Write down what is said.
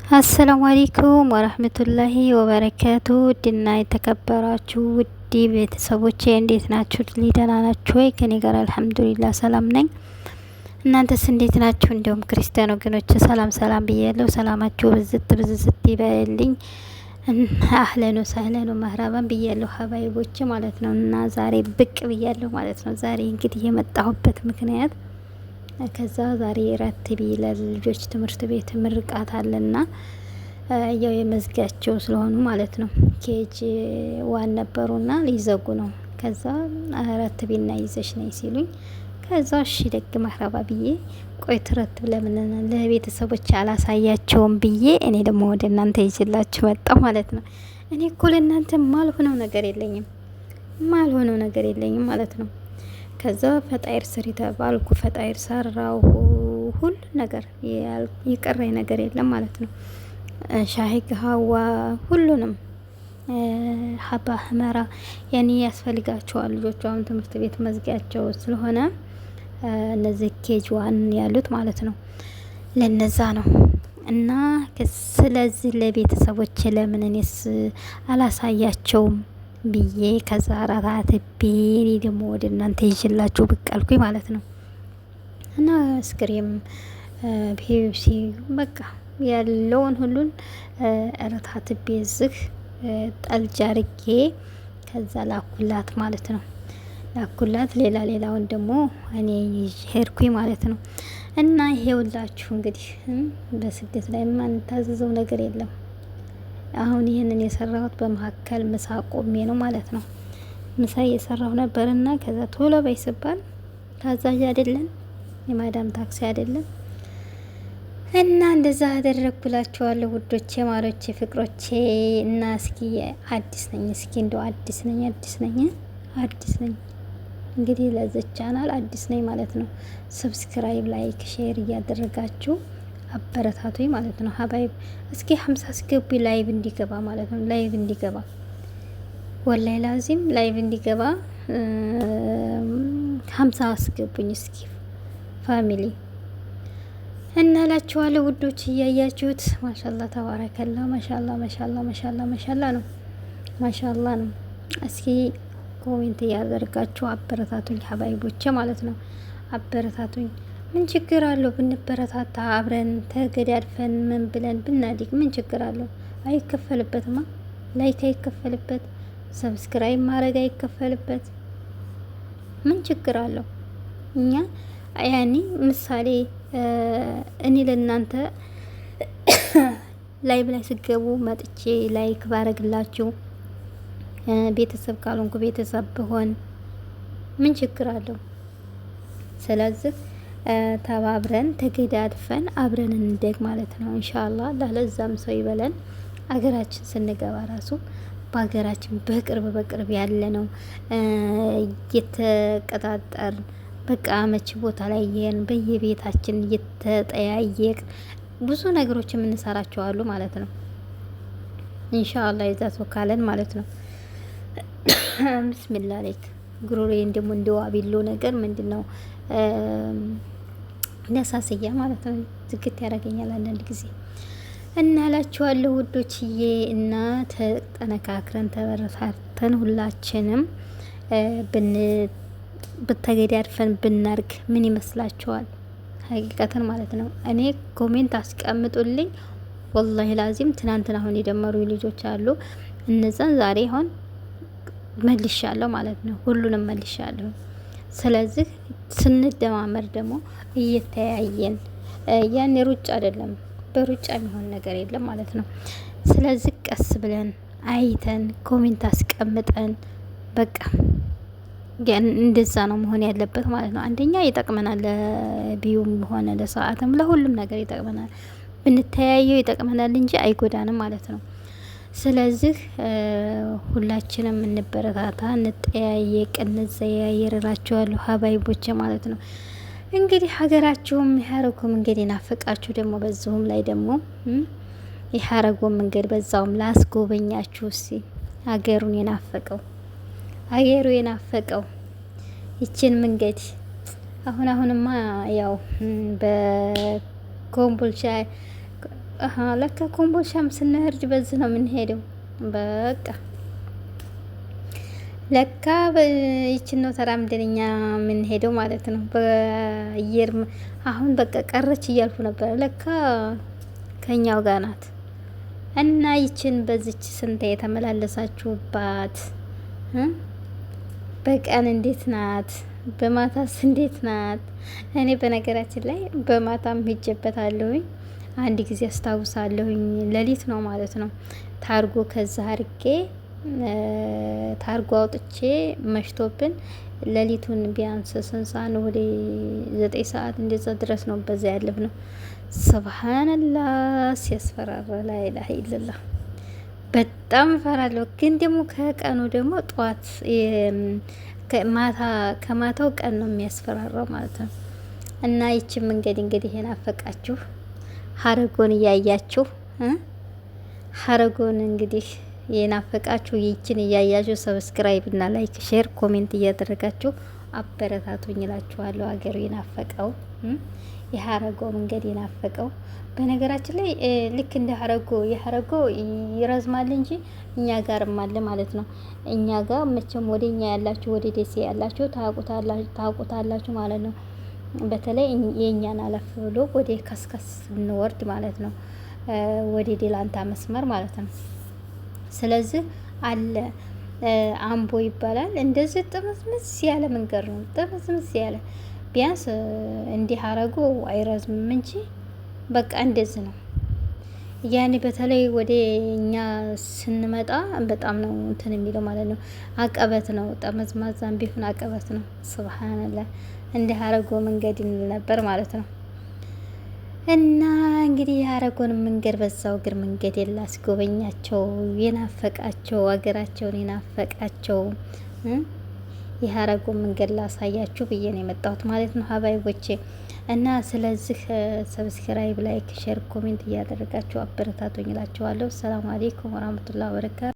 السلام عليكم ورحمة الله وبركاته። ውድና የተከበራችሁ ውድ ቤተሰቦቼ እንዴት ናችሁ? ደህና ናችሁ ወይ? ከኔ ጋር الحمد لله ሰላም ነኝ። እናንተስ እንዴት ናችሁ? እንዲሁም ክርስቲያን ወገኖች ሰላም ሰላም ብያለሁ። ሰላማችሁ ብዝት ብዝዝት ይበልኝ። أهلا وسهلا مرحبا ብያለሁ ሀባይቦቼ ማለት ነው። እና ዛሬ ብቅ ብያለሁ ማለት ነው። ዛሬ እንግዲህ የመጣሁበት ምክንያት ከዛ ዛሬ ረትቢ ለልጆች ትምህርት ቤት ምርቃት አለና ያው የመዝጊያቸው ስለሆኑ ማለት ነው። KG one ነበሩና ሊዘጉ ነው። ከዛ ረትቢና ይዘሽ ነይ ሲሉኝ ከዛ እሺ ደግ مرحبا ብዬ ቆይ ትረትብ ለምን ለቤተሰቦች አላሳያቸውም ብዬ እኔ ደግሞ ወደ እናንተ ይዤላችሁ መጣሁ ማለት ነው። እኔ እኮ ለእናንተ ማልሆነው ነገር የለኝም፣ ማልሆነው ነገር የለኝም ማለት ነው። ከዛ فطاير ስሪ ተባልኩ። فطاير ሰራሁ። ሁሉ ነገር የቀረኝ ነገር የለም ማለት ነው። ሻሂ قهوة፣ ሁሉንም حبة حمرا ያኔ ያስፈልጋቸዋል ልጆቹ አሁን ትምህርት ቤት መዝጊያቸው ስለሆነ እነዚህ KG one ያሉት ማለት ነው። ለነዛ ነው እና ስለዚህ ለቤተሰቦች ለምን እኔስ አላሳያቸውም ብዬ ከዛ አራታትቤ እኔ ደግሞ ወደ እናንተ ይዤላችሁ ብቅ አልኩኝ ማለት ነው። እና ስክሪም ፔፕሲ በቃ ያለውን ሁሉን ረታትቤ እዚህ ጠልጅ አርጌ ከዛ ላኩላት ማለት ነው። ላኩላት ሌላ ሌላውን ደግሞ እኔ ሄድኩኝ ማለት ነው። እና ይሄውላችሁ እንግዲህ በስደት ላይ የማንታዘዘው ነገር የለም። አሁን ይህንን የሰራሁት በመካከል ምሳ ቆሜ ነው ማለት ነው። ምሳ እየሰራሁ ነበርና ከዛ ቶሎ በይ ስባል ታዛዥ አይደለም የማዳም ታክሲ አይደለም እና እንደዛ አደረግኩላችኋለሁ ውዶቼ፣ ማሮቼ፣ ፍቅሮቼ። እና እስኪ አዲስ ነኝ፣ እስኪ እንደው አዲስ ነኝ፣ አዲስ ነኝ፣ አዲስ ነኝ። እንግዲህ ለዚህ ቻናል አዲስ ነኝ ማለት ነው። subscribe፣ like፣ share እያደረጋችሁ አበረታቱኝ ማለት ነው። حبايب እስኪ 50 አስገቡ live እንዲገባ ማለት ነው። live እንዲገባ والله لازم live እንዲገባ 50 አስገቡኝ እስኪ family እና እላችኋለሁ ውዶች፣ እያያችሁት ما شاء الله تبارك الله ما شاء الله ما شاء الله ما شاء الله ما شاء الله ነው፣ ما شاء الله ነው። እስኪ comment እያደረጋችሁ አበረታቱኝ ሀባይቦቼ ማለት ነው። አበረታቱኝ። ምን ችግር አለው ብንበረታታ፣ አብረን ተገዳድፈን ምን ብለን ብናድግ ምን ችግር አለው? አይከፈልበትማ። like አይከፈልበት፣ subscribe ማድረግ አይከፈልበት። ምን ችግር አለው? እኛ ያኔ ምሳሌ እኔ ለእናንተ live ላይ ስገቡ መጥቼ like ባረግላችሁ ቤተሰብ ካልሆንኩ ቤተሰብ ብሆን ምን ችግር አለው? ስለዚህ ተባብረን ተገዳድፈን አብረን እንደግ ማለት ነው። إن شاء الله ለዛም ሰው ይበለን። አገራችን ስንገባ ራሱ በሀገራችን በቅርብ በቅርብ ያለ ነው እየተቀጣጠር በቃ አመቺ ቦታ ላይ ይሄን በየቤታችን እየተጠያየቅ ብዙ ነገሮች የምንሰራቸው አሉ ማለት ነው። إن شاء الله የዛ ሰው ካለን ማለት ነው። بسم الله عليك ጉሮሬን ደግሞ እንደዋቢሎ ነገር ምንድን ነው ነሳስያ ማለት ነው። ዝግት ያደርገኛል አንዳንድ ጊዜ እና እላችኋለሁ ውዶችዬ። እና ተጠነካክረን ተበረታተን ሁላችንም ብን ብተገዳድፈን ብናርግ ምን ይመስላችኋል? ሀቂቀትን ማለት ነው። እኔ comment አስቀምጡልኝ። والله لازم ትናንትና አሁን የደመሩ ልጆች አሉ። እነዛን ዛሬ አሁን መልሻለሁ ማለት ነው። ሁሉንም መልሻለሁ። ስለዚህ ስንደማመር ደግሞ እየተያየን ያኔ ሩጫ አይደለም፣ በሩጫ የሚሆን ነገር የለም ማለት ነው። ስለዚህ ቀስ ብለን አይተን comment አስቀምጠን በቃ እንደዛ ነው መሆን ያለበት ማለት ነው። አንደኛ ይጠቅመናል፣ ለ view ም ሆነ ለሰዓትም ለሁሉም ነገር ይጠቅመናል። ብንተያየው ይጠቅመናል እንጂ አይጎዳንም ማለት ነው። ስለዚህ ሁላችንም እንበረታታ፣ እንጠያየቅ፣ እንዘያየር እላችኋለሁ ሀባይቦቼ ማለት ነው። እንግዲህ ሀገራችሁም የሀረጉ መንገድ የናፈቃችሁ ደግሞ በዚሁም ላይ ደግሞ የሀረጉ መንገድ በዛውም ላስጎበኛችሁ እስኪ ሀገሩን የናፈቀው አገሩ የናፈቀው ይችን መንገድ አሁን አሁንማ ያው በኮምቦልቻ ለካ ኮምቦልቻም ስንሄድ በዚህ ነው የምንሄደው። በቃ ለካ ይችን ነው ተራምደን እኛ የምንሄደው ማለት ነው። በአየር አሁን በቃ ቀረች እያልኩ ነበረ። ለካ ከኛው ጋር ናት። እና ይችን በዚች ስንት የተመላለሳችሁባት በቀን እንዴት ናት? በማታስ እንዴት ናት? እኔ በነገራችን ላይ በማታም ሄጄበታለሁኝ አንድ ጊዜ አስታውሳለሁኝ። ሌሊት ነው ማለት ነው። ታርጎ ከዛ አርጌ ታርጎ አውጥቼ መሽቶብን ሌሊቱን ቢያንስ ስንት ሰዓት ነው? ወደ 9 ሰዓት እንደዛ ድረስ ነው በዛ ያለፍ ነው። ስብሓንላህ ሲያስፈራራ፣ ላኢላሀ ኢለላህ በጣም እፈራለሁ። ግን ደግሞ ከቀኑ ደግሞ ጠዋት ማታ ከማታው ቀን ነው የሚያስፈራራው ማለት ነው። እና ይቺ መንገድ እንግዲህ የናፈቃችሁ ሀረጎን እያያችሁ፣ ሀረጎን እንግዲህ የናፈቃችሁ ይችን እያያችሁ subscribe እና like፣ share፣ comment እያደረጋችሁ አበረታቱኝ እላችኋለሁ። ሀገሩ የናፈቀው፣ የሀረጎ መንገድ የናፈቀው። በነገራችን ላይ ልክ እንደ ሀረጎ የሀረጎ ይረዝማል እንጂ እኛ ጋርም አለ ማለት ነው። እኛ ጋር መቼም ወደ እኛ ያላችሁ፣ ወደ ደሴ ያላችሁ ታውቁታላችሁ ማለት ነው። በተለይ የእኛን አለፍ ብሎ ወደ ከስከስ ስንወርድ ማለት ነው፣ ወደ ዴላንታ መስመር ማለት ነው። ስለዚህ አለ፣ አምቦ ይባላል። እንደዚህ ጥምዝምዝ ያለ መንገድ ነው። ጥምዝምዝ ያለ ቢያንስ እንዲህ አረጎ አይረዝምም እንጂ በቃ እንደዚህ ነው። ያኔ በተለይ ወደ እኛ ስንመጣ በጣም ነው እንትን የሚለው ማለት ነው። አቀበት ነው፣ ጠመዝማዛም ቢሆን አቀበት ነው። ስብሓንላህ እንዲህ አረጎ መንገድ እንል ነበር ማለት ነው። እና እንግዲህ የአረጎን መንገድ በዛው እግር መንገድ የላስጎበኛቸው የናፈቃቸው፣ ሀገራቸውን የናፈቃቸው የሀረጎን መንገድ ላሳያችሁ ብዬ ነው የመጣሁት ማለት ነው ሀባይቦቼ። እና ስለዚህ subscribe፣ like፣ share፣ comment እያደረጋችሁ አበረታቱኝ እላችኋለሁ። ሰላም አሌይኩም ወራህመቱላሂ ወበረካቱ።